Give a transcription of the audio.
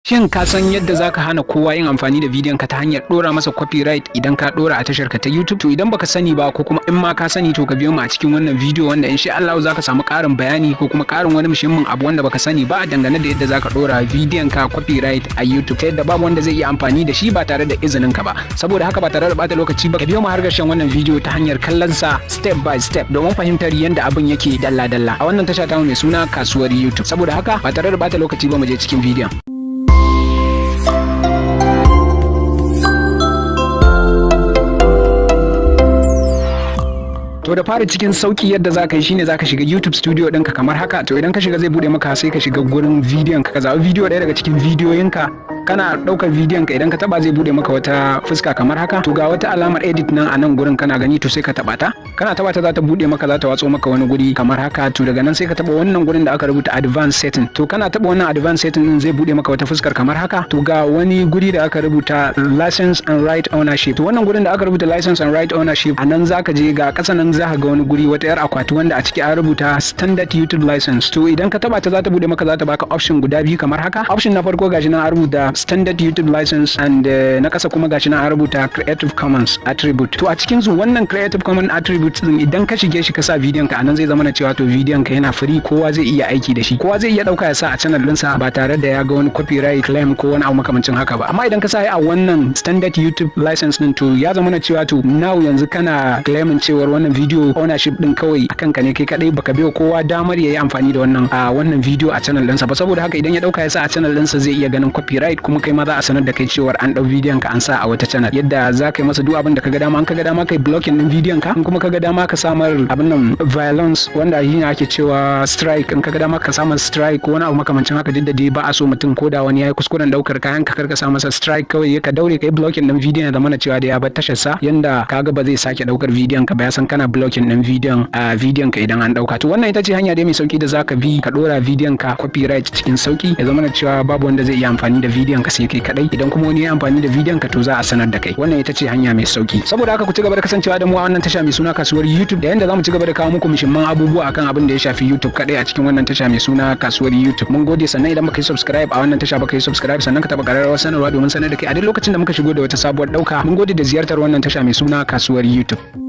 Shin ka san yadda zaka hana kowa yin amfani da bidiyon ka ta hanyar dora masa copyright idan ka dora a tashar ka ta YouTube? To, idan baka sani ba, ko kuma in ma ka sani, to ka biyo mu a cikin wannan bidiyo wanda insha Allah zaka samu ƙarin bayani ko kuma ƙarin wani muhimmin abu wanda baka sani ba dangane da yadda zaka dora bidiyon ka copyright a YouTube, ta yadda babu wanda zai iya amfani da shi ba tare da izinin ka ba. Saboda haka, ba tare da bata lokaci ba, ka biyo mu har ƙarshen wannan bidiyo ta hanyar kallon sa step by step domin fahimtar yadda abin yake dalla-dalla a wannan tasha ta mai suna Kasuwar YouTube. Saboda haka, ba tare da bata lokaci ba, mu je cikin bidiyon. To, da fara, cikin sauki yadda za ka yi shine za ka shiga YouTube Studio ɗinka kamar haka. To, idan ka shiga, zai bude maka, sai ka shiga gurin bidiyon ka, zaɓi bidiyo ɗaya daga cikin bidiyoyinka. Kana ɗaukar bidiyon ka, idan ka taba, zai bude maka wata fuska kamar haka. To, ga wata alamar edit nan a nan gurin, kana gani? To, sai ka taba ta. Kana taba ta, za ta bude maka, za ta watso maka wani guri kamar haka. To, daga nan sai ka taba wannan gurin da aka rubuta advanced setting. To, kana taba wannan advanced setting din, zai bude maka wata fuskar kamar haka. To, ga wani guri da aka rubuta license and right ownership. To, wannan gurin da aka rubuta license and right ownership, a nan zaka je. Ga ƙasa nan za ka ga wani guri, wata yar akwati wanda a ciki an rubuta standard YouTube license. To, idan ka taba ta, za ta bude maka, za ta baka option guda biyu kamar haka. Option na farko, gashi nan an rubuta standard YouTube license, and na kasa kuma gashi nan an rubuta Creative Commons attribute. To, a cikin su, wannan Creative Commons attribute din, idan ka shige shi ka sa bidiyon ka anan, zai zama na cewa to bidiyon ka yana free, kowa zai iya aiki da shi, kowa zai iya dauka ya sa a channel ɗinsa ba tare da ya ga wani copyright claim ko wani abu makamancin haka ba. Amma idan ka sa a wannan standard YouTube license din, to ya zama na cewa to now yanzu kana claiming cewar wannan video ownership din kawai akan ka ne kai kadai, baka bai kowa damar yayi amfani da wannan video a channel ɗinsa ba. Saboda haka, idan ya dauka ya sa a channel ɗinsa, zai iya ganin copyright, kuma kai ma za a sanar da kai cewar an dau bidiyon ka an sa a wata channel. Yadda za ka yi masa duk abin da ka ga dama: an ka ga dama, kai blocking din bidiyon ka; in kuma ka ga dama, ka samar abin nan violence, wanda shi ne ake cewa strike; in ka ga dama, ka samar strike ko wani abu makamancin haka. Duk da dai ba a so mutum, ko da wani ya yi kuskuren daukar kayan ka, karka sa masa strike, kawai ka daure kai blocking din bidiyon, da mana cewa da ya bar tashar sa, yanda kaga ba zai sake daukar bidiyon ka ba, ya san kana blocking din bidiyon ka idan an dauka. To, wannan ita ce hanya dai mai sauki da zaka bi ka dora bidiyon ka copyright cikin sauki, ya zama cewa babu wanda zai iya amfani da bidiyon ka sai kai kadai. Idan kuma wani ya amfani da bidiyon ka, to za a sanar da kai. Wannan ita ce hanya mai sauki. Saboda haka, ku ci gaba da kasancewa da mu a wannan tasha mai suna Kasuwar YouTube, da yanda zamu ci gaba da kawo muku muhimman abubuwa akan abin da ya shafi YouTube kadai a cikin wannan tasha mai suna Kasuwar YouTube. Mun gode. Sannan idan baka yi subscribe a wannan tasha ba, ka yi subscribe, sannan ka taba kararrawar sanarwa domin sanar da kai a duk lokacin da muka shigo da wata sabuwar dauka. Mun gode da ziyartar wannan tasha mai suna Kasuwar YouTube.